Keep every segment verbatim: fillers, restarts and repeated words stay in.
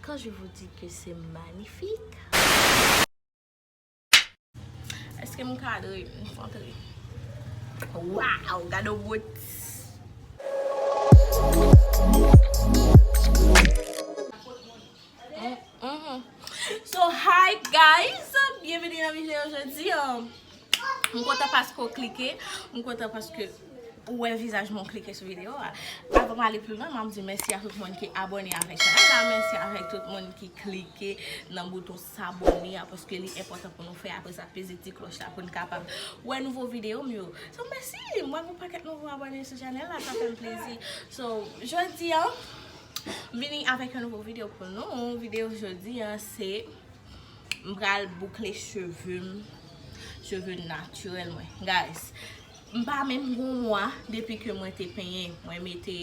Quand je vous dis que c'est magnifique. Èske m kadre? M kontre. Wow, gade yon bout. Mm, mhm. So, hi guys, byenveni nan videyo jodi a. M kontan paske w klike, m kontan paske ou wè vizaj mwen, w klike sou videyo a. Avan m ale pi lwen, m ap di mèsi a tout moun ki abòne avèk chanèl la, mèsi avèk tout moun ki klike nan bouton s'abonner a, paske li enpòtan pou nou fè, apre sa peze ti klòch la pou n kapab wè nouvo videyo m yo. So, mèsi, m wè gon pakèt nouvo abòne sou chanèl la, sa fè m plezi. So, jodi a, m vini avèk yon nouvo videyo pou nou. Videyo jodi a, se m pral boukle cheve m, cheve natirèl mwen. Guys, m pa menm gon mwa depi ke mwen te penyen, mwen mete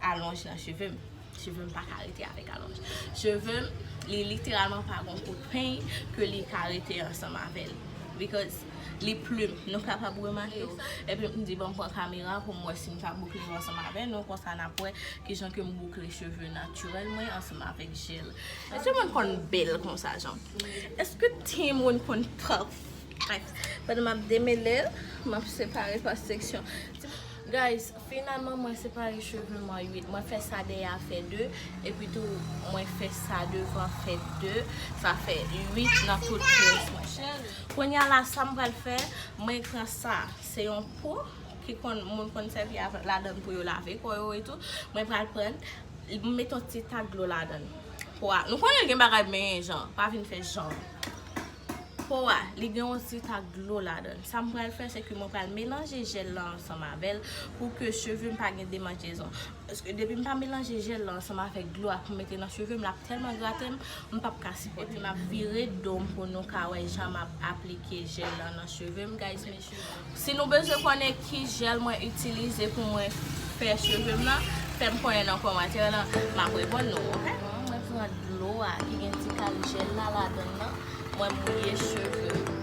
alonj nan cheve m. Cheve m pa ka rete avèk alonj. Cheve m, li literalman pa gon kout peny ke li ka rete ansanm avè l. Because li plim, nou kapab remake sa. Epi m di, bon, m pran kamera pou m wè si m ka boukle yo ansanm avè nou. Konsa n ap wè kijan ke m boukle cheve natirèl mwen ansanm avèk jèl. Èske moun konn bèl konsa, jan? Èske timoun konn pòf? Bref, pandan m ap demele l, m ap separe pa seksyon. Guys, finalman, mwen separe cheve m an uit. Mwen fè sa dèyè a fè de, epi tou, mwen fè sa devan fè de, sa fè uit nan tout pyès mwen. Kounye a la, sa m pral fè, mwen pran sa, se yon po ki konn, moun konn sèvi avè, ladan l pou yo lave kò yo e tou. Mwen pral pran, m met yon ti tak dlo ladan l. Po a, nou konnen gen bagay benyen jan, pa vin fè jan. Po a, li gen yon ti tak dlo ladan l. Sa m pral fè, se ke mwen pral melanje jèl la ansanm avè l pou ke cheve m pa gen demanjezon. Paske depi m pa melanje jèl la ansanm avèk dlo a pou m mete nan cheve m, l ap tèlman grate m, m p ap ka sipòte. Epi m ap vire do m pou nou ka wè jan m ap aplike jèl la nan cheve m, guys, men cheve m. Si nou bezwen konnen ki jèl mwen itilize pou mwen fè cheve m nan, fè m konnen nan kòmantè la, m ap reponn nou, oke? Mwen pran dlo a ki gen ti kal jèl la ladan l nan, mwen mouye cheve m.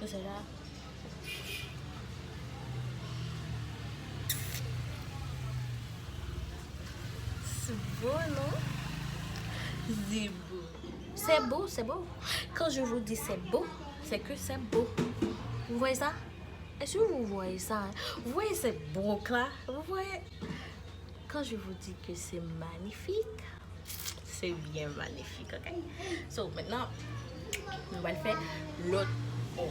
Yo se la. Se bo, non? Se bo. C'est beau, c'est beau. Quand je vous dis c'est beau, c'est que c'est beau. Vous voyez ça? Est-ce que vous voyez ça? Vous voyez cette broque-là? Vous voyez? Quand je vous dis que c'est magnifique, c'est bien magnifique, ok? So, maintenant, nou pral fè lòt po.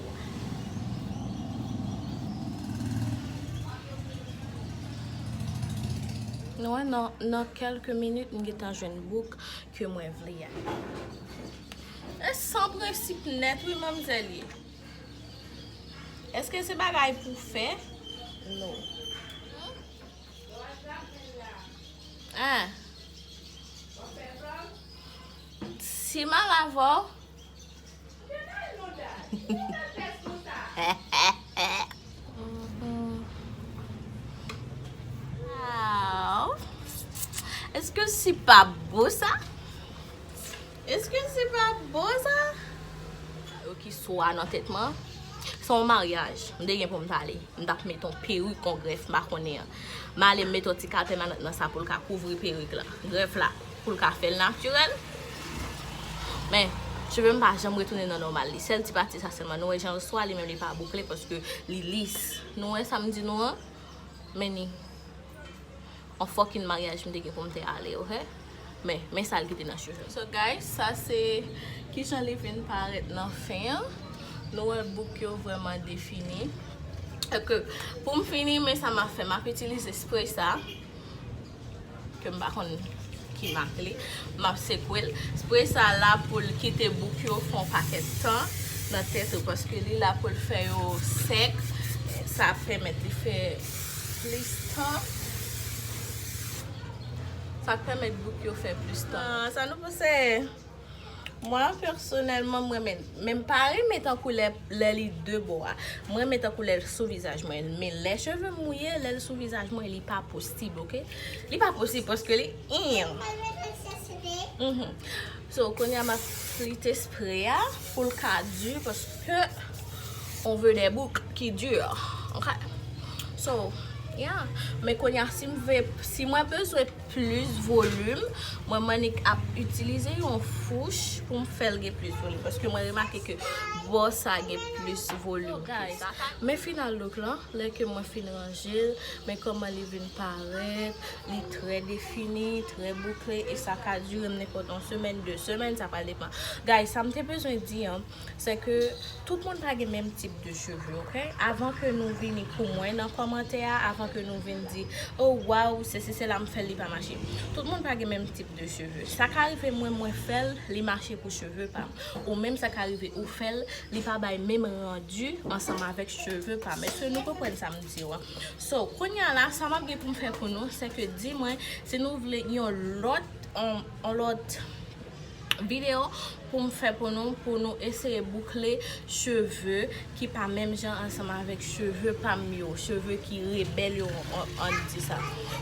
Nou wè, nan, nan kèlke minit, m gentan jwenn bouk ke mwen vle a. E san prensip nèt, wi, manmzèl ye. Èske se bagay pou fè? Non. Ah. Si m al avè w. Wow. Èske se pa bo sa? Èske se pa bo sa? Yo ki swa nan tèt mwen. Se yon maryaj. M te gen pou m t ale. M t ap met yon perik, yon grèf, m pa konnen an. M ale m met yon ti katè nan, nan sa pou l ka kouvri perik la. Grèf la, pou l ka fè l natirèl. Men, Cheve m pa janm retounen nan nòmal li. Sèl ti pati sa sèlman. Nou wè jan l swa li menm li pa boukle paske li lis. Nou wè sa m di nou an? Men ni. On fucking maryaj m te gen pou m te ale, ok? Men, men sa l kite nan cheve m. So guys, sa se kijan li vin parèt nan fen an. Nou wè bouk yo vrèman defini. Ke pou m fini, men sa m ap fè, m ap itilize spray sa. Ke m pa konn ki mak li. M ap sekwe l. Spray sa la pou l kite bouk yo fè yon pakèt tan nan tèt ou, paske li la pou l fè yo sèk. Sa ap pèmèt li fè plis tan. Sa ap pèmèt bouk yo fè plis tan. Ah, sa nou panse? Mwen, pèsonèlman, mwen renmen, men m pa renmen tankou lè, lè li de bò a. Mwen renmen tankou lè l sou vizaj mwen. Men lè cheve m mouye, lè l sou vizaj mwen, li pa posib, ok? Li pa posib paske li, mhm. So, kounye a m ap flite spray a pou l ka di paske on veut des boucles qui durent, ok? So, yeah. Men kounye a, si m ve, si mwen bezwen plis volim, mwen m annik ap itilize yon fouch pou m fè l gen plis volim. Paske mwen remake ke bò sa gen plis volim ke sa. Men final look lan, lè ke mwen fin ranje l, men kòman li vin parèt, li trè defini, trè boukle, e sa ka dire m nenpòt yon semèn, de semèn, sa pral depann. Guys, sa m te bezwen di an, se ke tout moun pa gen menm tip de cheve, ok? Avan ke nou vini pou mwen nan kòmantè a, avan ke nou vin di, oh, waw, se, se, se la m fè l, li pa mache. Tout moun pa gen menm tip de cheve. Sa ka rive mwen, mwen fè l, li mache pou cheve pa m. Ou menm sa ka rive ou fè l, li pa bay menm randi ansanm avèk cheve pa m. Èske nou konprann sa m di yo a? So, kounye a la, sa m ap gen pou m fè pou nou, se ke di mwen si nou vle yon lòt, yon, yon lòt videyo pou m fè pou nou, pou nou eseye boukle cheve ki pa menm jan ansanm avèk cheve pa m yo, cheve ki rebèl yo, an, ann di sa.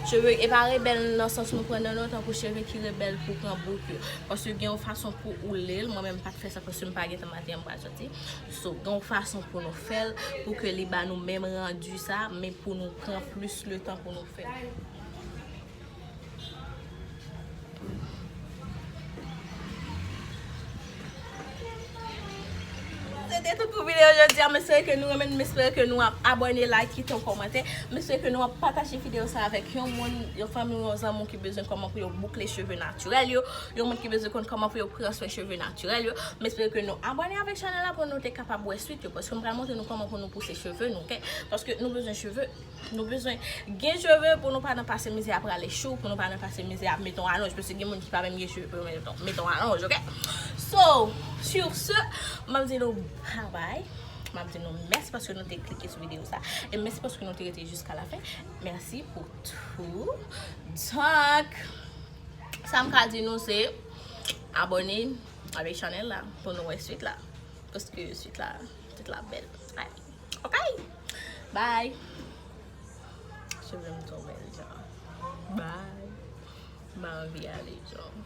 Cheve, e pa rebèl nan sans nou pran nan non, tankou cheve ki rebèl pou pran bouk yo. Paske gen yon fason pou oule l, mwen menm m pa t fè sa paske m pa gentan maten an m pral soti. So, gen yon fason pou nou fè l, pou ke li ba nou menm randi sa, men pou nou pran plis letan pou nou fè l. Se te tout pou videyo jodi a. M espere ke nou renmen, m espere ke nou ap abòne, like, kite yon kòmantè. M espere ke nou ap pataje videyo sa avèk yon moun, yon fanmi, yon zanmi ki bezwen kòman pou yo boukle cheve natirèl yo, yon moun ki bezwen konn kòman pou yo pran swen cheve natirèl yo. M espere ke nou abòne avèk chanèl la pou nou te kapab wè swit yo, paske m pral montre nou kòman pou nou pouse cheve nou, ok? Paske nou bezwen cheve. Nou bezwen gen cheve pou nou pa nan pase mizè ap rale chou, pou nou pa nan pase mizè ap met on alonj, paske gen moun ki pa menm gen cheve pou yo met on, met on alonj, ok? So, sur ce, m ap di nou babay, m ap di nou mèsi paske nou te klike sou videyo sa, e mèsi paske nou te rete jiska lafen. Mèsi pou tou. Donk, sa m ka di nou se abòne avèk chanèl la pou nou wè swit la, paske swit la, swit la bèl. Alright. Ok. Bye. Cheve m twò bèl, Jan. Bye. M pa anvi ale, Jan.